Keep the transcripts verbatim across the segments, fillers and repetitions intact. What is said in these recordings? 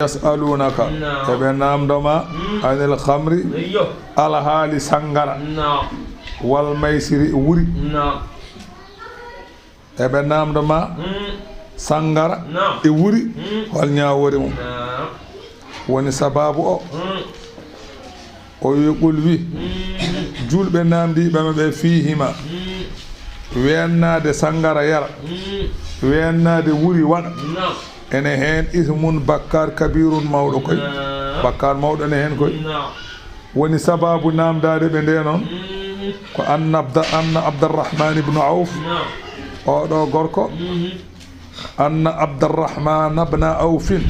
Yas'alunaka, eɓe namdo ma, anil khamri, alhaali sangara, wal maisiri, wuri. Eɓe namdo ma sangara e wuri, hol ñaawori mum? Woni sababu o. O wi, qul, wi, julɓe namdiiɓe ma ɓe, fihima, weennaade sangara yara, weennaade wuri waɗa, ene heen ismun, bakkar, kabirun, mawɗo koy. Bakkar mawɗo ene heen koy. Woni sababu namdaade ɓe nde noon, ko anna Abda-, anna Abdarrahman ibnu Awf, oɗo gorko, anna Abdarrahman ibna Awfin,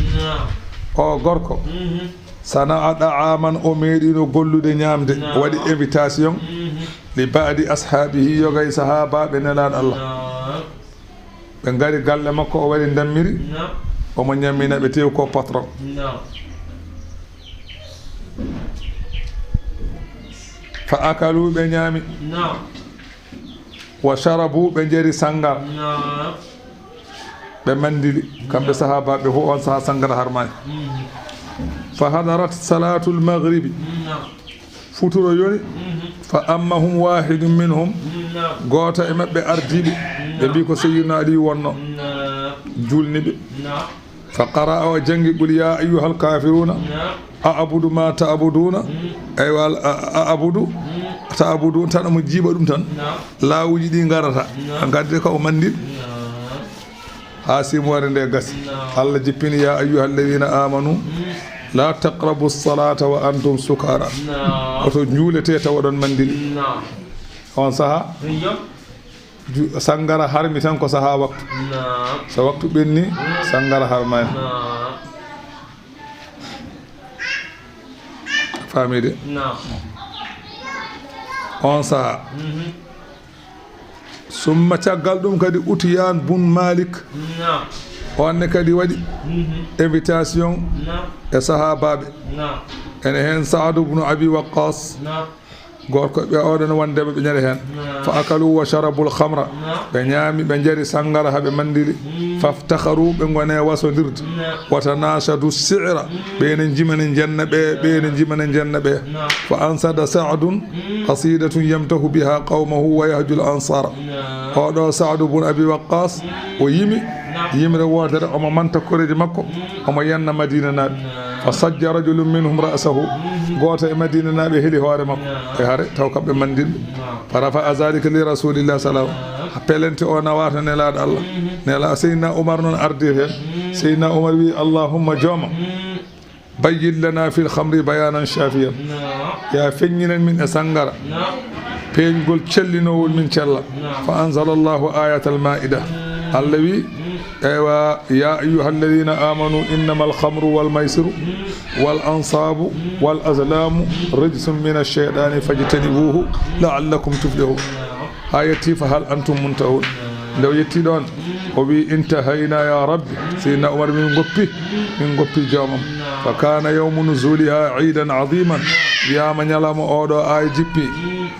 o gorko, sana'a da'aman, o meeɗino gollude ñaamde, waɗi invitation, li ba'di ashaabihi, yoga e sahaabaaɓe Nelaaɗo Allah. Ɓe ngari galle makko, o waɗi ndammiri, omo ñammina ɓe tew ko patron. Fa akalu, ɓe ñaami. Wa sharabu, ɓe njari sangara. Ɓe mandili, kamɓe sahaabaaɓe fof, on saha sangara harmaani. Fa hadarat salatul maghribi. Futuro yoni. Fa ammahum wahidun minhum. Gooto e maɓɓe ardiiɓe. Ɓe mbi ko Sayyidina Ali wonno. Julni ɓe. Fa qara'a, o jangi, qul ya ayyuhal kafiruna. A'budu ma ta'buduna. Eywa, a, a, a'budu. Ta'budun tan, omo jiiɓa ɗum tan. Laawuji ɗi ngarata. Ngadde ka o mandil. Haa simoore nde gasi. Allah jippini, ya ayyuhal ladina amanu, la taqrabu salata wa antum sukara. Oto njuulete tawa oɗon mandili. On saha, ju-, sangara harmi tan ko saha waktu. So waktu ɓenni, sangara harmani. Faamide? On saha. Summa, caggal ɗum kadi, Utiyaan bun Malik. On ne kadi waɗi invitation e sahaabaaɓe. Ene heen Saadu bnu Abi Waqqas. Gorko ɓe oɗon wonde ɓe ñande heen. Fa akalu wa sharabul khamra. Ɓe ñaami, ɓe njari sangara haa ɓe mandili. Faftakharu, ɓe ngone wasondirde. Wa tanashadu shi'ra. Ɓe ne njimane njenna ɓe, ɓe ne njimane njenna ɓe. Fa ansada Sa'dun qasidatun yamtahu biha qawmahu wa yahjul ansara. Oɗo Sa'du bun Abi Waqqas, o yimi yimre wootere, omo manta koreeji makko, omo yenna Madina naaɓe. Fa sajja rajulun minhum ra'sahu. Gooto e Madina naaɓe heli hoore makko. E hare, taw kamɓe mandinɓe. Fa rafa'a zalika li Rasulillah sallallahu alaihi wasallam. Pelente o nawata Nelaaɗo Allah. Nela Seydina Umar noon ardi heen. Seydina Umar wi, Allahumma, jooma, bayyin lana fil khamri bayanan shafiyan. Ya feññinan min e sangara peeñgol cellinowol min cella. Fa anzalallahu ayatal maida. Allah wi, eywa, ya ayyuhalladhina amanu innamal khamru wal maisiru wal ansabu wal azlamu rijsun minash shaytani fajtanibuhu la'allakum tuflihun. Haa yetti, fa hal antum muntahun. Nde o yetti ɗoon, o wi, intahayna ya rabbi. Seydina Umar, min ngoppi, min ngoppi joomam. Fa kana yawmu nuzuliha idan aziman. Wiyama ñalawma oɗo aaya jippi.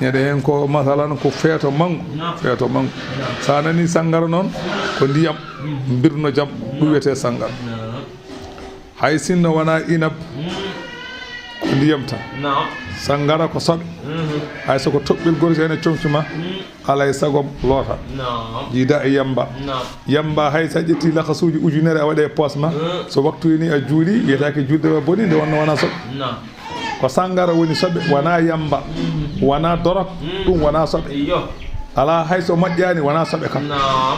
Ñande heen ko masalan ko feeto mango, feeto mango. Sa nani sangara noon, ko ndiyam, mbirno jam, ɗum wiyete sangara. Hay sinno wona inab, ko ndiyam tan. Sangara ko soɓe. Hay so ko toɓɓel gorko ene comci ma, alay sago loota. Jiida e yamba. Yamba hay sa ƴetti lakasuuji ujunere a waɗe poos ma, so waktu ni a juuli, wiyetake julde ma boni, nde wonno wona soɓe. Ko sangara woni soɓe, wona yamba, wona dorok, ɗum wona soɓe. Ala hay so moƴƴani, wona soɓe kam.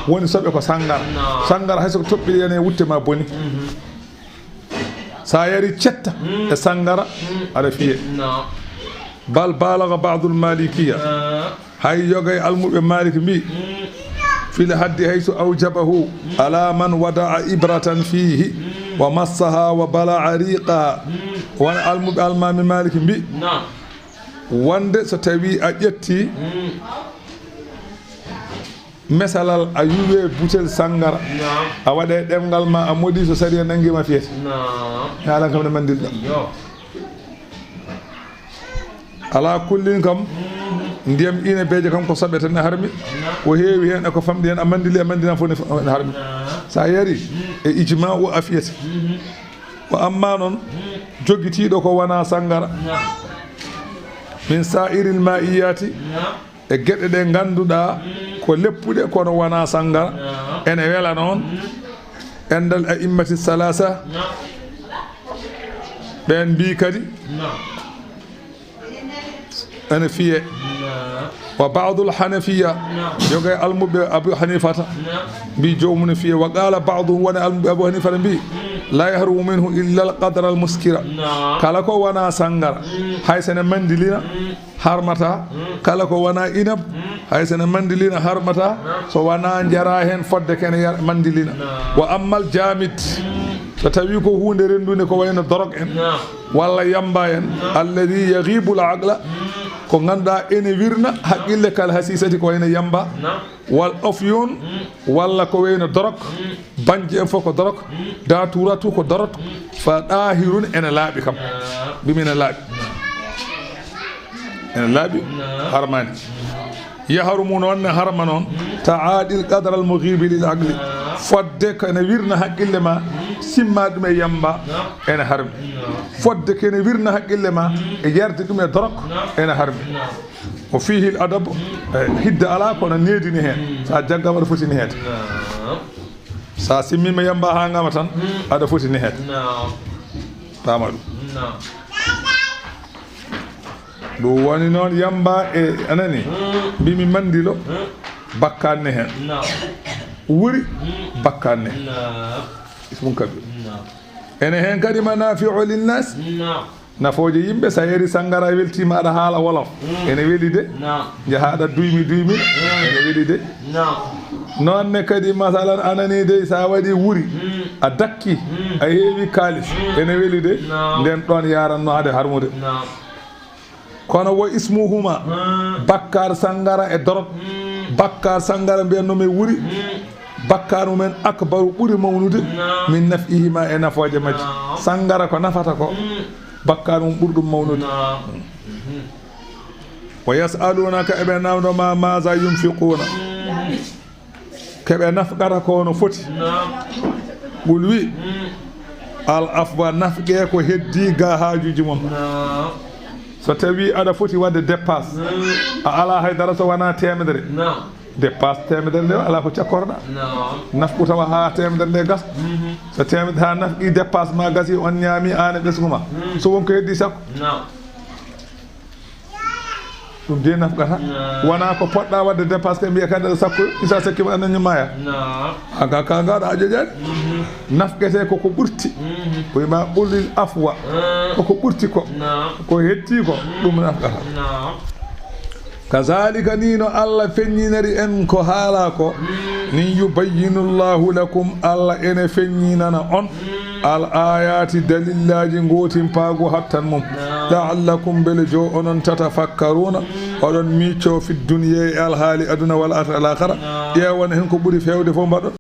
Woni soɓe ko sangara. Sangara hay so ko toɓɓel ene wutte ma boni. Sa yari cetta e sangara, aɗa fiye. Bal balaga ba'dul malikiya. Hay yoga e almuɓe Malik mbi, fil haddi haythu awjabahu ala man wada'a ibratan fihi wa massaha wa bala'a riqaha. Won almuɓe almami Malik mbi, wonde so tawi a ƴetti mesalal, a yuwe butel sangara, a waɗa e ɗemngal ma, a modi, so sariya nangi ma fiyete. Halan kam ne mandil ɗo. Ala kullin kam, ndiyam inabeeje kam ko soɓe tan e harmi. Ko heewi heen e ko famɗi heen, a mandili, a mandina fof ne harmi. Sa yari e ijma'u a fiyete. Ko amma noon jogitiiɗo ko wonaa sanngara, min saa'iril maa'iyaati, e geɗe ɗe ngannduɗaa ko leppuɗe kono wonaa sanngara, ene wela noon. Indal a'immati salaasa, ɓeen mbii kadi ene fiye. Wa ba'dul hanafiya, yoga e almuɓe Abu Hanifata, mbi joomum ne fiye. Wa qala ba'duhum, wona almuɓe Abu Hanifata mbi, la yahrumu minhu illa al qadra al muskira. Kala ko wona sanngara, hay sene mandilina, harmata. Kala ko wona inab, hay sene mandilina, harmata, so wona njara heen fodde kene yar-, mandilina. Wa ammal jamid, so tawi ko huunde renndunde ko wayno dorog en, walla yamba en, alladhi yaghibu al aqla, ko ngannduɗaa ene wirna haqqille, kal hasisati, ko wayno yamba, wal afyun, walla ko wayno dorog, bannje en fof ko dorog, daturatu ko dorog, fa dahirun, ene laaɓi kam, ɗum ene laaɓi, ene laaɓi, harmani. Yahrumu noon ne harma noon, ta'adil qadra al mughibi lil aqli. Fodde ko ene wirna haqqille ma, simma ɗum e yamba, ene harmi. Fodde ko ene wirna haqqille ma, e yarde ɗum e dorog, ene harmi. O fihi al adab, e hidde alaa kono needini heen. Sa jaggama aɗa foti neheede. Sa simmima yamba haa ngama tan, aɗa foti neheede. Pama ɗum. Ɗum woni noon yamba e, anani, mbimi mandilo, bakkan ne heen. Wuri, bakkan ne. Ismun kabir. Ene heen kadi manafi'u linnas. Nafooje yimɓe, sa yari sanngara, a weltiima, aɗa haala wolof. Ene weli de. Njaha aɗa duymi duymi. Ene weli de. Noon ne kadi, masalan, anani de, sa waɗi wuri, a dakki, a heewi kaalis. Ene weli de. Nden ɗoon yaranno haade harmude. Kono wo ismuhuma, bakkar sanngara e dorog, bakkar sanngara mbiyanno mi wuri, bakkar mumen akbaru ɓuri mawnude, min naf'ihima, e nafooje majje. Sanngara ko nafata ko, bakkar mum ɓuri ɗum mawnude. Wa yas'alunaka, eɓe namndo ma, maza yunfiquna. Keɓe nafqata ko no foti. Naam. Qul wi, mm, al afwa, nafqe ko heddi ga haajuji mon. Naam. So tawi aɗa foti wadde dépasse, mm, a ala haydara so wona temedere. Naam. Dépasse temedere nde ala ko cakkorɗa. Naam. Nafqu tawa ha temedere nde gasa. Mhm. So temedere ha nafqi dépasse ma gasi, on ñaami an e ɓesngu ma. Mm. So won ko heddi sappo. Naam. Ɗum de nafqata. Naam. Wona ko poɗɗa wadde dépasse, ɓe mbiya kadi aɗa sakko, isa sakkima aɗa ñumma ya. Naam. Aga ka ngaɗa a joƴani. Mhm. Nafqete ko ko ɓurti. Mhm. Ko ma qulil afwa. Ah. Ko ko ɓurti ko. Naam. Ko hetti ko, ɗum nafqata. Naam. Kazalika, ni no Allah feññiniri en ko haala ko. Mm. Ni yubayyinu Allahu lakum, Allah ene feññinana on. Al ayati, dalillaaji gootimpaagu hattan mum. Naam. La'allakum, mbele jo onon, tatafakkaruna, mm, oɗon miicco, fi dunya, e alhaali aduna, wal akhira, al akhira. Naam. Ƴeewon hen ko ɓuri feewde fof mbaɗon.